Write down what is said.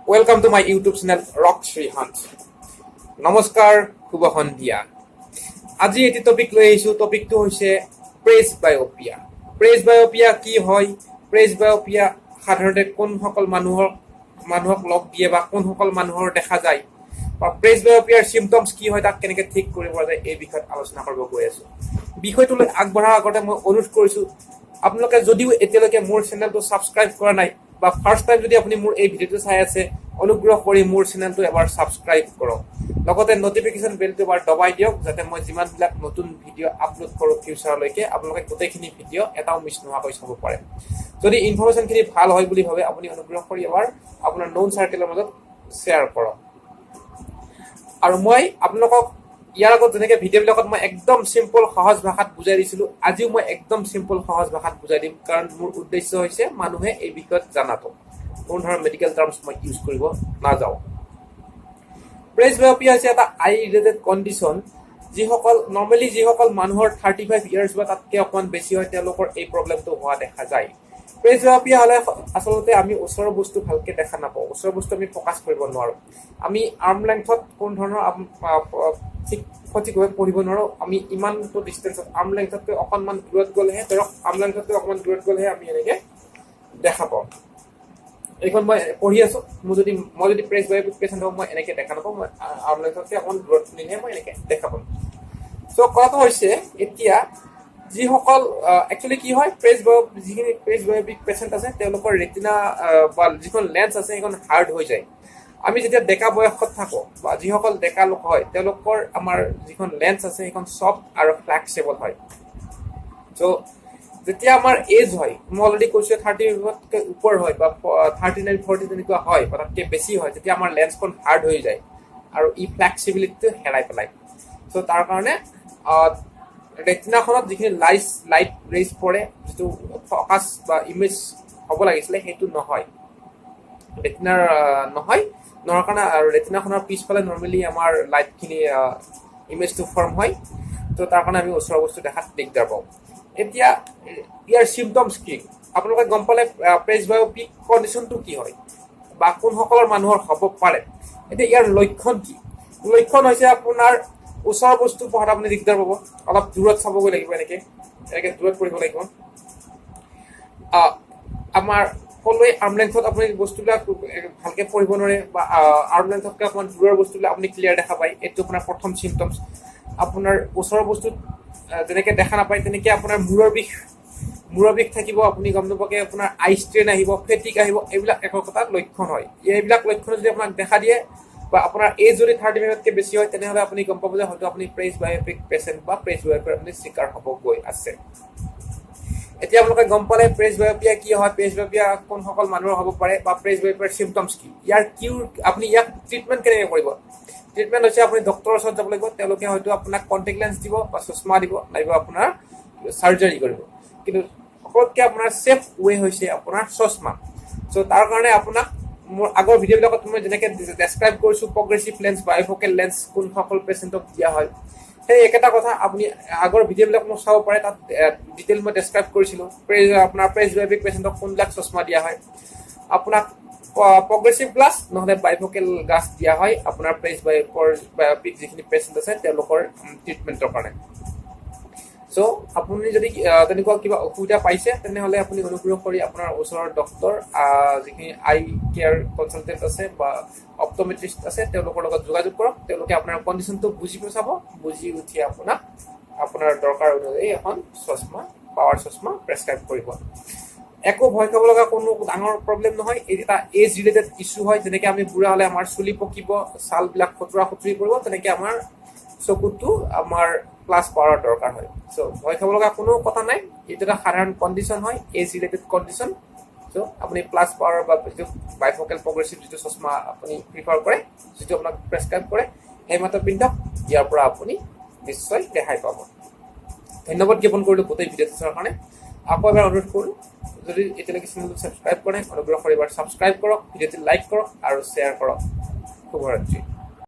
Welcome to my YouTube channel rock Srihant. নমস্কাৰ, শুভ সন্ধিয়া। আজি এটি টপিক লৈ আহিছোঁ। টপিকটো হৈছে প্ৰেছ বায়'পিয়া। প্ৰেছ বায়'পিয়া কি হয়, প্ৰেছ বায়'পিয়া সাধাৰণতে কোনসকল মানুহক লগ দিয়ে বা কোনসকল মানুহৰ দেখা যায় বা প্ৰেছ বায়'পিয়াৰ চিমটমছ কি হয়, তাক কেনেকৈ ঠিক কৰিব পৰা যায়, এই বিষয়ত আলোচনা কৰিব গৈ আছোঁ। বিষয়টোলৈ আগবঢ়াৰ আগতে মই অনুৰোধ কৰিছোঁ, আপোনালোকে যদিও এতিয়ালৈকে মোৰ চেনেলটো ছাবস্ক্ৰাইব কৰা নাই বা ফাৰ্ষ্ট টাইম যদি আপুনি মোৰ এই ভিডিঅ'টো চাই আছে, অনুগ্ৰহ কৰি মোৰ চেনেলটো এবাৰ ছাবস্ক্ৰাইব কৰক, লগতে নটিফিকেশ্যন বেলটো এবাৰ দবাই দিয়ক, যাতে মই যিমানবিলাক নতুন ভিডিঅ' আপলোড কৰোঁ, ফিউচাৰলৈকে আপোনালোকে গোটেইখিনি ভিডিঅ' এটাও মিছ নোহোৱাকৈ চাব পাৰে। যদি ইনফৰ্মেশ্যনখিনি ভাল হয় বুলি ভাবে, আপুনি অনুগ্ৰহ কৰি এবাৰ আপোনাৰ ন'ন চাৰ্কেলৰ মাজত শ্বেয়াৰ কৰক। আৰু মই আপোনালোকক ইয়াৰ আগত যেনেকৈ ভিডিঅ'বিলাকত মই একদম চিম্পল সহজ ভাষাত বুজাই দিছিলোঁ, আজিও মই একদম চিম্পল সহজ ভাষাত বুজাই দিম, কাৰণ মোৰ উদ্দেশ্য হৈছে মানুহে এই বিষয়ত জনাটো। কোনো ধৰণৰ মেডিকেল টাৰ্মছ মই ইউজ কৰিব নাযাওঁ। প্ৰেছবায়পিয়া হৈছে এটা আই ৰিলেটেড কণ্ডিশ্যন। যিসকল মানুহৰ 35 ইয়াৰ্ছ বা তাতকৈ অকণমান বেছি হয়, তেওঁলোকৰ এই প্ৰব্লেমটো হোৱা দেখা যায়। প্ৰেছবায়পিয়া হ'লে আচলতে আমি ওচৰৰ বস্তু ভালকৈ দেখা নাপাওঁ, ওচৰৰ বস্তু আমি ফ'কাছ কৰিব নোৱাৰোঁ, আমি আৰ্ম লেংথত কোনো ধৰণৰ ঠিক সঠিকভাৱে পঢ়িব নোৱাৰোঁ। আমি ইমানটো ডিষ্টেঞ্চত, আৰ্ম লেংথতকৈ অকণমান দূৰত গ'লেহে, ধৰক আৰ্ম লেংথতকৈ অকণমান দূৰত গ'লেহে আমি এনেকৈ দেখা পাওঁ। এইখন মই পঢ়ি আছোঁ, মোৰ যদি মই যদি প্ৰেছবায়পিক পেচেণ্ট হওঁ, মই এনেকৈ দেখা নাপাওঁ। মই আৰ্ম লেংথতকৈ অকণমান দূৰত নিলেহে মই এনেকৈ দেখা পাম। চ' কথাটো হৈছে, এতিয়া যিসকল একচুৱেলি কি হয়, যিখিনি প্ৰেছবায়পিক পেচেণ্ট আছে, তেওঁলোকৰ ৰেটিনা বা যিখন লেন্স আছে, সেইখন হাৰ্ড হৈ যায়। আমি যেতিয়া ডেকা বয়সত থাকোঁ বা যিসকল ডেকা লোক হয়, তেওঁলোকৰ আমাৰ যিখন লেন্স আছে, সেইখন ছফ্ট আৰু ফ্লেক্সিবল হয়। চ' যেতিয়া আমাৰ এজ হয়, মই অলৰেডি কৈছোঁ, 35তকৈ ওপৰ হয় বা 39, 40 তেনেকুৱা হয় বা তাতকৈ বেছি হয়, তেতিয়া আমাৰ লেন্সখন হাৰ্ড হৈ যায় আৰু ই ফ্লেক্সিবিলিটিটো হেৰাই পেলায়। চ' তাৰ কাৰণে ৰেটিনাখনত যিখিনি লাইট লাইট ৰেজ পৰে, যিটো ফ'কাছ বা ইমেজ হ'ব লাগিছিলে, সেইটো নহয়, ৰেটিনাৰ নহয়। নোহোৱাৰ কাৰণে আৰু ৰেটিনাখনৰ পিছফালে নৰ্মেলি আমাৰ লাইটখিনি ইমেজটো ফৰ্ম হয়। ত' তাৰ কাৰণে আমি ওচৰৰ বস্তু দেখাত দিগদাৰ পাওঁ। এতিয়া ইয়াৰ চিমটমছ কি? আপোনালোকে গম পালে প্ৰেছবায়পিক কণ্ডিশ্যনটো কি হয় বা কোনসকলৰ মানুহৰ হ'ব পাৰে। এতিয়া ইয়াৰ লক্ষণ কি? লক্ষণ হৈছে আপোনাৰ ওচৰৰ বস্তু পঢ়াত আপুনি দিগদাৰ পাব, অলপ দূৰত চাবগৈ লাগিব, এনেকে এনেকে দূৰত পঢ়িব লাগিব। আমাৰ সকলোৱে আৰ্ম লেংথত আপুনি বস্তুবিলাক ভালকে পঢ়িব নোৱাৰে বা আৰ্ম লেংথতকৈ অকণমান দূৰৰ বস্তুবিলাক আপুনি ক্লিয়াৰ দেখা পায়। এইটো আপোনাৰ প্ৰথম চিমটমছ। আপোনাৰ ওচৰৰ বস্তুত যেনেকে দেখা নাপায়, তেনেকে আপোনাৰ মূৰৰ বিষ থাকিব, আপুনি গম নোপোৱাকৈ আপোনাৰ আই ষ্ট্ৰেইন আহিব, ফেটিগ আহিব। এইবিলাক একোটা লক্ষণ হয়। এইবিলাক লক্ষণ যদি আপোনাক দেখা দিয়ে বা আপোনাৰ এজ যদি 35তকৈ বেছি হয়, তেনেহ'লে আপুনি গম পাব যে হয়তো আপুনি প্ৰেছ বায়পিক পেচেণ্ট বা প্ৰেছ বায়পিৰ আপুনি চিকাৰ হ'ব গৈ আছে। এতিয়া আপোনালোকে গম পালে প্ৰেছ বায়পিয়া কি হয়, প্ৰেছ বায়পিয়া কোনসকল মানুহৰ হ'ব পাৰে বা প্ৰেছ বায়পিয়াৰ চিমটমছ কি, ইয়াৰ কিউৰ, আপুনি ইয়াক ট্ৰিটমেণ্ট কেনেকৈ কৰিব। ট্ৰিটমেণ্ট হৈছে আপুনি ডক্টৰৰ ওচৰত যাব লাগিব। তেওঁলোকে হয়তো আপোনাক কণ্টেক্ট লেন্স দিব বা চশমা দিব, নাইবা আপোনাৰ চাৰ্জাৰী কৰিব। কিন্তু সকলোতকৈ আপোনাৰ ছেফ ৱে হৈছে আপোনাৰ চশমা। চ' তাৰ কাৰণে আপোনাক মোৰ আগৰ ভিডিঅ'বিলাকত মই যেনেকৈ ডেছক্ৰাইব কৰিছোঁ, প্ৰগ্ৰেছিভ লেন্স, বাইফকেল লেন্স কোনসকল পেচেণ্টক দিয়া হয়, সেই একেটা কথা আপুনি আগৰ ভিডিঅ'বিলাক মোক চাব পাৰে। তাত ডিটেইল মই ডেছক্ৰাইব কৰিছিলোঁ আপোনাৰ প্ৰেছবায়পিক পেচেণ্টক কোনবিলাক চশমা দিয়া হয়। আপোনাক প্ৰগ্ৰেছিভ গ্লাছ নহ'লে বাইফকেল গ্লাছ দিয়া হয় আপোনাৰ প্ৰেছবায়পিক যিখিনি পেচেণ্ট আছে, তেওঁলোকৰ ট্ৰিটমেণ্টৰ কাৰণে। চ' আপুনি যদি তেনেকুৱা কিবা অসুবিধা পাইছে, তেনেহ'লে আপুনি অনুগ্ৰহ কৰি আপোনাৰ ওচৰৰ ডক্তৰ, যিখিনি আই কেয়াৰ কনচালটেণ্ট আছে বা অপ্টমেট্ৰিষ্ট আছে, তেওঁলোকৰ লগত যোগাযোগ কৰক। তেওঁলোকে আপোনাৰ কণ্ডিশ্যনটো বুজি চাব, বুজি উঠি আপোনাক আপোনাৰ দৰকাৰ অনুযায়ী এখন চশমা, পাৱাৰ চশমা প্ৰেছক্ৰাইব কৰিব। একো ভয় খাব লগা কোনো ডাঙৰ প্ৰব্লেম নহয়। এই এটা এজ ৰিলেটেড ইছ্যু হয়। যেনেকৈ আমি বুঢ়া হ'লে আমাৰ চুলি পকিব, ছালবিলাক খতৰা খুতৰি পৰিব, তেনেকৈ আমাৰ চকুটো আমাৰ প্লাছ পাৱাৰৰ দৰকাৰ হয়। চ' ভয় খাব লগা কোনো কথা নাই। এইটো এটা সাধাৰণ কণ্ডিশ্যন হয়, এজ ৰিলেটেড কণ্ডিশ্যন। চ' আপুনি প্লাছ পাৱাৰ বা যিটো বাইফকেল, প্ৰগ্ৰেছিভ যিটো চশমা আপুনি প্ৰিফাৰ কৰে, যিটো আপোনাক প্ৰেছক্ৰাইব কৰে, সেইমতে পিন্ধক। ইয়াৰ পৰা আপুনি নিশ্চয় ৰেহাই পাব। ধন্যবাদ জ্ঞাপন কৰিলোঁ গোটেই ভিডিঅ'টো চোৱাৰ কাৰণে। আকৌ এবাৰ অনুৰোধ কৰোঁ, যদি এতিয়ালৈকে চেনেলটো ছাবস্ক্ৰাইব কৰে, অনুগ্ৰহ কৰি এবাৰ ছাবস্ক্ৰাইব কৰক, ভিডিঅ'টো লাইক কৰক আৰু শ্বেয়াৰ কৰক। শুভৰাত্ৰি।